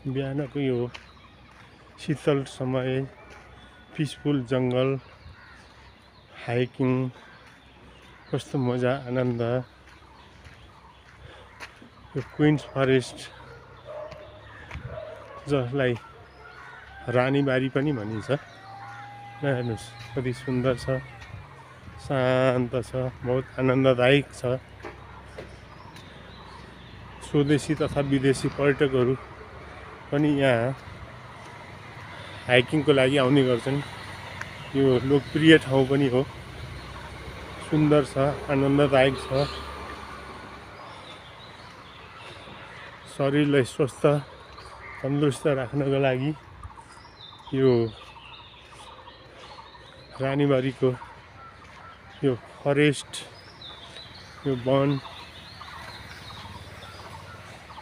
बिहानको यो शीतल समय, पिसफुल जङ्गल, हाइकिङ, कस्तो मजा आनन्द। यो क्विन्स फरेस्ट, जसलाई रानीबारी पनि भनिन्छ, हेर्नुहोस् कति सुन्दर छ, शान्त छ, बहुत आनन्ददायक छ। स्वदेशी तथा विदेशी पर्यटकहरू पनि यहाँ हाइकिङको लागि आउने गर्छन्। यो लोकप्रिय ठाउँ पनि हो, सुन्दर छ, आनन्ददायक छ। शरीरलाई स्वस्थ तन्दुरुस्त राख्नको लागि यो रानीबारीको यो फरेस्ट, यो वन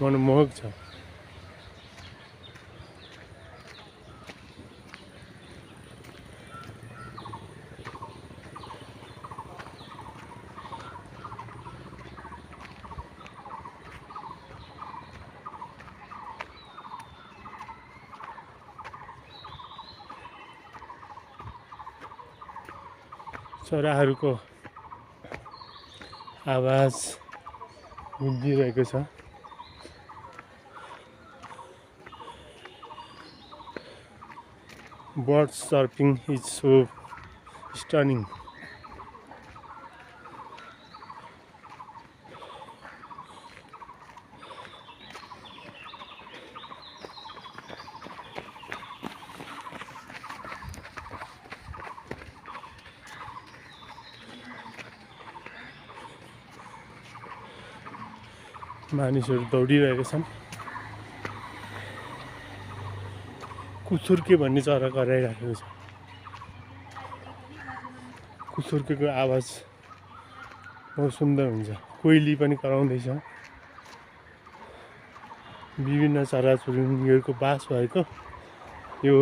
मनमोहक छ। चराहरूको आवाज गुन्जिरहेको छ। Birds chirping is so stunning. मानिसहरू दौडिरहेका छन्। कुथुर्के भन्ने चरा कराइराखेको छ। कुथुर्केको आवाज बहुत सुन्दर हुन्छ। कोइली पनि कराउँदैछ। विभिन्न चराचुरुङ्गीहरूको बास भएको यो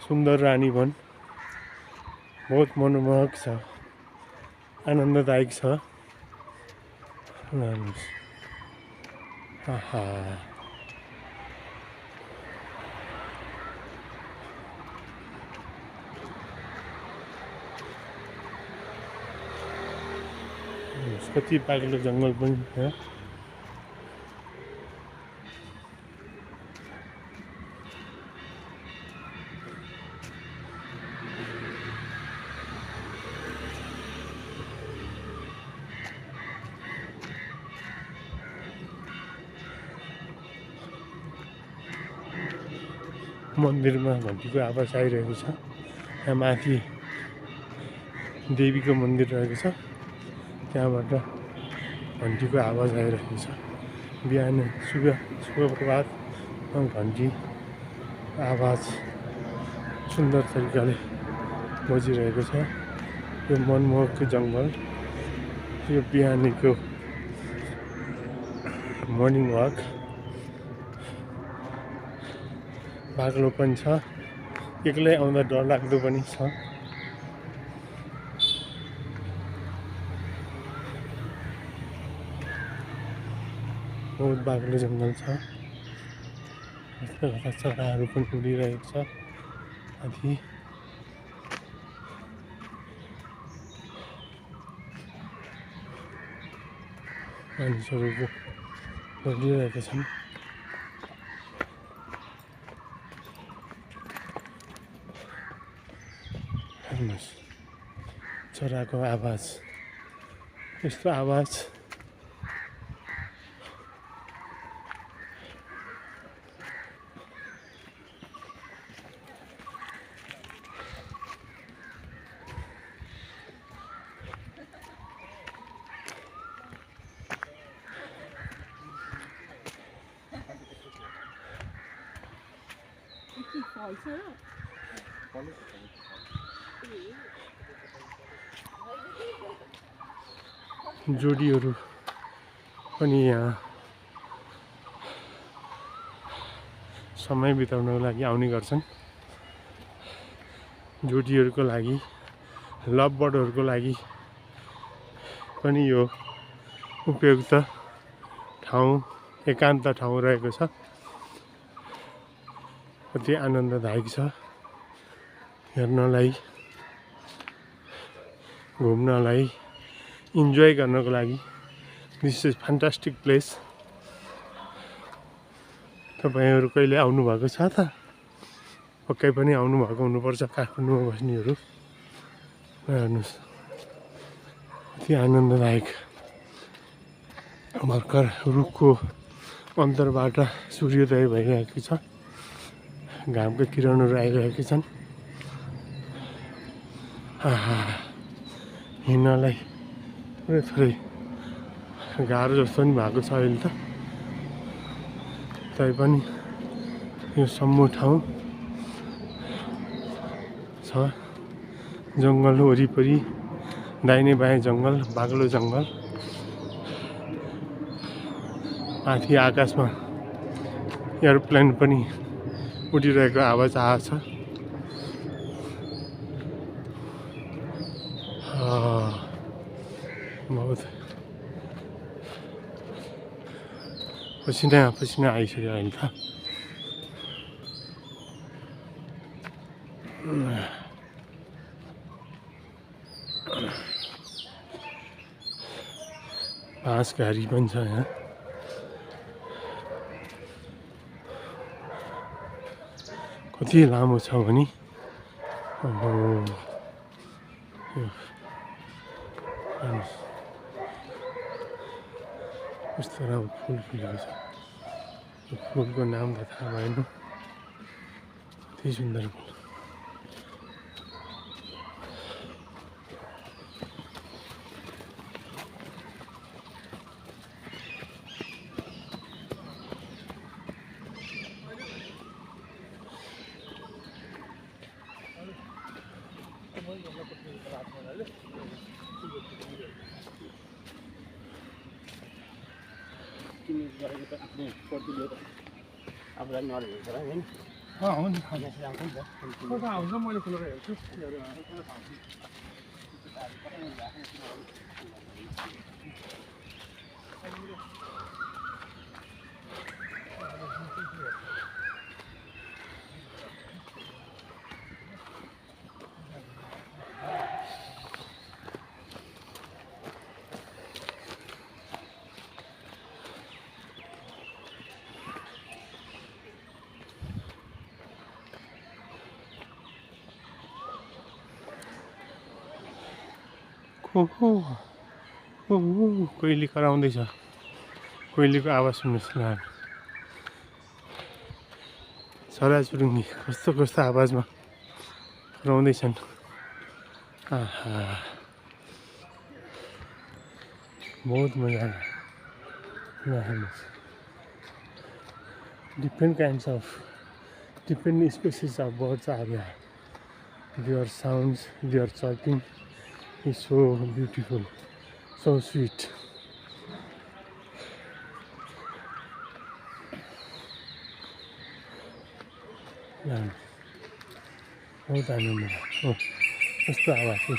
सुन्दर रानी वन बहुत मनमोहक छ, आनन्ददायक छ। आहा, कति बाक्लो जङ्गल पनि छ। मन्दिरमा घन्टीको आवाज आइरहेको छ। यहाँ माथि देवीको मन्दिर रहेको छ, त्यहाँबाट घन्टीको आवाज आइरहेको छ। बिहान शुभ प्रभात घन्टी आवाज सुन्दर तरिकाले बजिरहेको छ। यो मनमोहक जङ्गल, यो बिहानीको मर्निङ वाक, बाक्लो पनि छ, एक्लै आउँदा डरलाग्दो पनि छ। बहुत बाक्लो जङ्गल छ। यस्ता चराहरू पनि उडिरहेको छ माथि। मानिसहरू दौडिरहेका छन्। हेर्नुहोस् चराको आवाज, यस्तो आवाज जोडीहरू पनि यहाँ समय बिताउनको लागि आउने गर्छन्। जोडीहरूको लागि, लभ बर्डहरूको लागि पनि यो उपयुक्त ठाउँ, एकान्त ठाउँ रहेको छ। कति आनन्ददायक छ हेर्नलाई, घुम्नलाई, इन्जोय गर्नको लागि। This is fantastic place. तपाईहरु कहिले आउनु भएको छ त? पक्कै पनि आउनु भएको हुनुपर्छ काठमाडौँमा बस्नेहरू। हेर्नुस् कति आनन्ददायक। भर्खर रुखको अन्तरबाट सूर्योदय भइरहेको छ, घामका किरणहरू आइरहेका छन्। हिँड्नलाई थोरै थोरै गाह्रो जस्तो पनि भएको छ अहिले त। तैपनि यो सम्मु ठाउँ छ, जङ्गल वरिपरि दाहिने बायाँ जङ्गल, बाक्लो जङ्गल। माथि आकाशमा एयरप्लेन पनि उडिरहेको आवाज आएको छ। बहुत पसिना आइसक्यो अहिले त। बाँसघारी पनि छ यहाँ। कति लामो छ भने कस्तो राम्रो फुल फुलेको छ। यो फुलको नाम त थाहा भएन, कति सुन्दर फुल। कोइली कराउँदैछ। कोइलीको आवाज सुन्नुहोस् न। चराचुरुङ्गी कस्तो कस्तो आवाजमा कराउँदैछन्। बहुत मजा आयो। different species of birds are here. Their sounds, their chirping is so beautiful, so sweet. बहुत आनन्द। कस्तो आवाज है।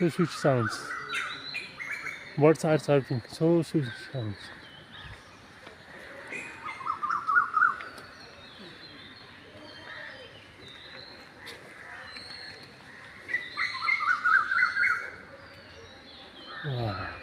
So sweet sounds. Birds are chirping. So sweet sounds. Wow.